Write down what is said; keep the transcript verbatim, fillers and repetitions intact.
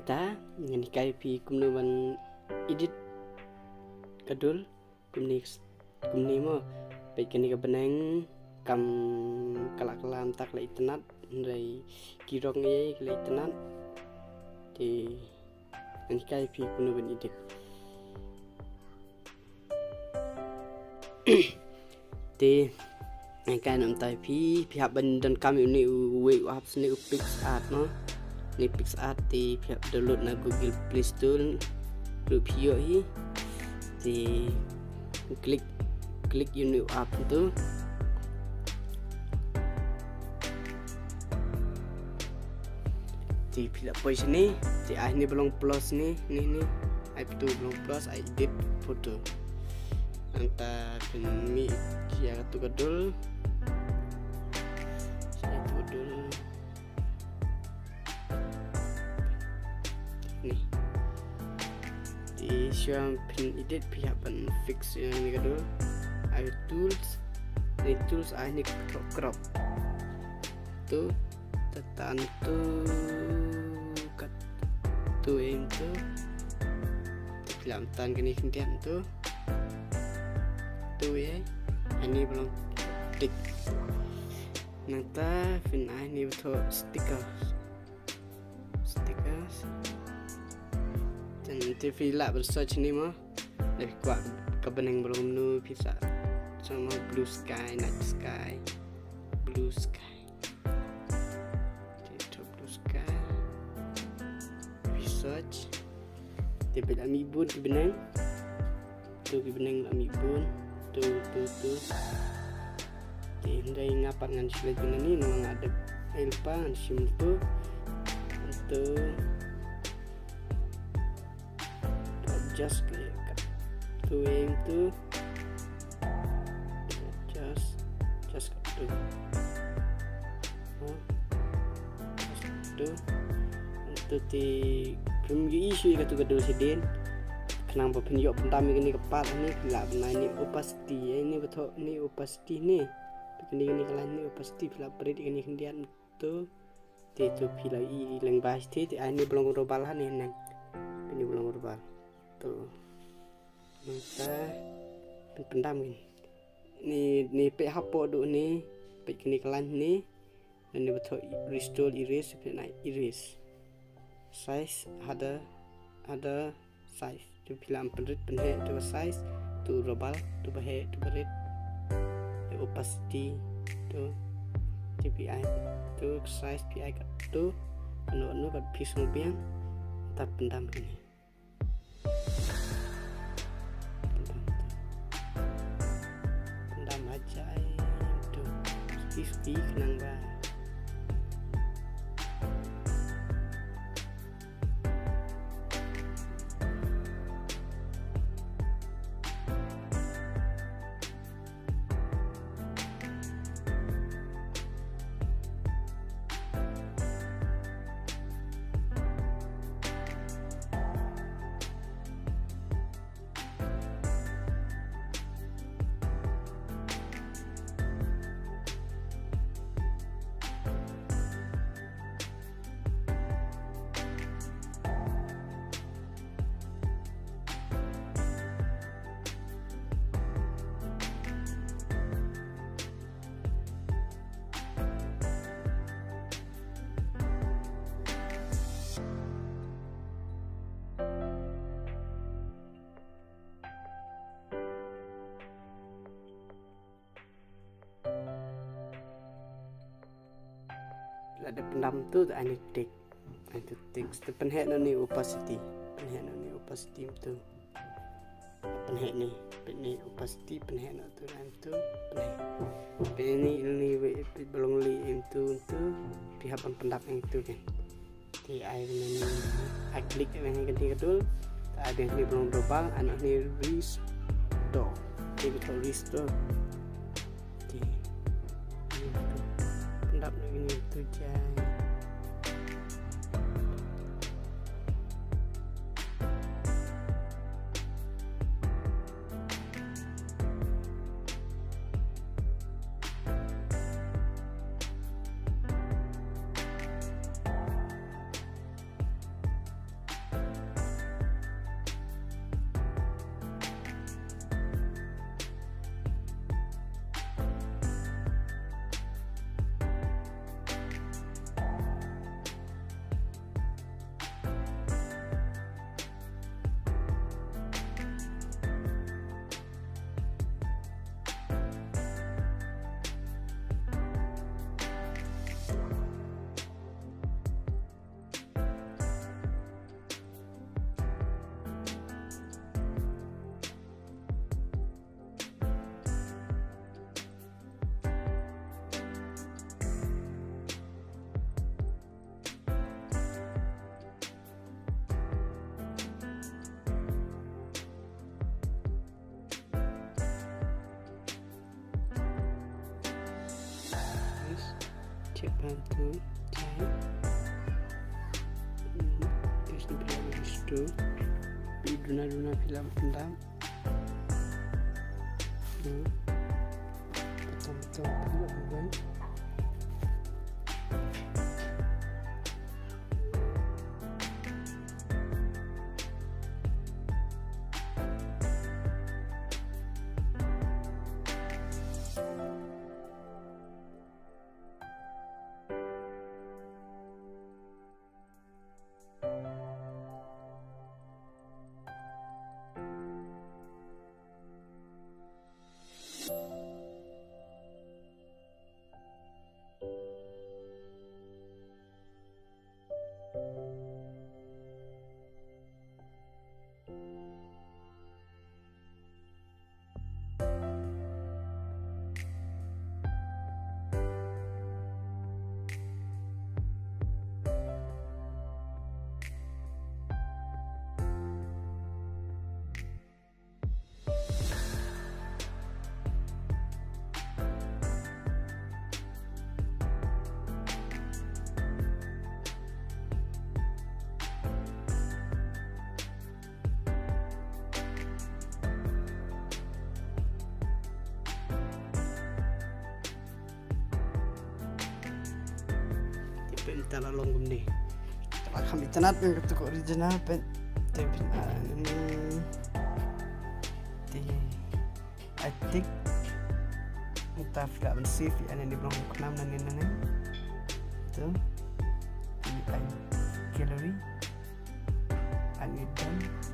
Ta ngan hikai phi kumno ban edit ka dul kumne, kumne mo. Peit kane ka bneng kam kala kala mynta ka la itynnad, hynrei ki rong ei ka la itynnad. Te ngan hikai phi kumno ban edit. Te ngan hikai na mynta phi, phi hap ban download ïa une uwei u apps ne u PicsArt mo. Ne PicsArt te phi hap download na Google Play Store. Ruh phi ïoh hi. Te click, click ïa une u app tu. Te phi la poi shane, te ai ne ba long plus ne, ne, ne. Ai photo ba long plus, ai edit photo. Nangta phin mih ïa katu ka dul. Ïa katu ka dul. Ni. Te shuwa phin edit phi hap ban fix ïa kane ka dul. Ai tools. Ni tools ai ne crop. Tu. Tatan tu. Kat. Tu em tu. Te phi la tan kane khyndiat tu. Tu ye. Ani belum tik. Nangta phin ai ne ba thoh sticker. Stickers. Te phi lah ban search ne mo. Lada phi kwah ka bneng ba long kumno phi sa. Sama blue sky, night sky, blue sky. Te thoh blue sky. Phi search. Te phi lah mih bun ki bneng. Tu ki bneng la mih bun. Tu, tu, tu. Te hynrei nga pat ngan shu leit bynta ni, namar nga dep ai lypa ngan shim tu. Tu. Adjust ka, tu em tu. Adjust, adjust ka tu. Hmm. Tu. Tu te phim ïohi shuh ïa katu ka dul shadien. Khnang ba phin ïoh pyndam ïa kane ka part ne phi lah ban ai ne opacity, eh, ne ba thoh ne opacity ne. Kane, kane ka line ne opacity phi lah pynrit ïa kane khyndiat tu. Te tu phi lah ïohi lyngba te, te ai ne ba long rubber ha ne nang. Kane ba long rubber. Tu. Nangta phin pyndam kane. Ni, ni peit hapoh duh ni, peit kane ka line ni. Nani ba thoh restore erase, phin ai erase. Size, other, other size. Tu phi lah ban pynrit pynheh tu size, tu rubber, tu ba heh, tu ba rit. Tu opacity, tu. Tu phi ai, tu size phi ai kat tu. Anu anu kat phi sngewbiang, ta pyndam kane. Pyndam. Pyndam ajaib tu. Suki suki khnang ba. Lada pyndam tu, tu ai ne tik. Ai tu tik. Tu pynheh noh ne opacity. Pynheh noh ne opacity tu. Pynheh ne, pynheh ne opacity, pynheh noh tu, ai tu, pynheh. Pynheh ne, ne, we, pynheh ba long leh em tu, tu. Phi hap ban pyndam em tu kan. Te ai ne, ai click ne kane ka dul. Te ai ne ba long double, ai ne restore. Te ba thoh restore. Te. Pyndam ne kane tu jai. Check button tu, check. Hmm, terus ni pila tu. Pi duna duna pila button dam. Hmm. Betul betul. Te pyntan la long kumne. Te la kham itynnad, pyn katu ka original pyn. Te pyn, ah, ni. Te I think mynta phi lah ban save ïa kane, ba long khnam nangne nangne. Tu. Ïa gallery. Ani done.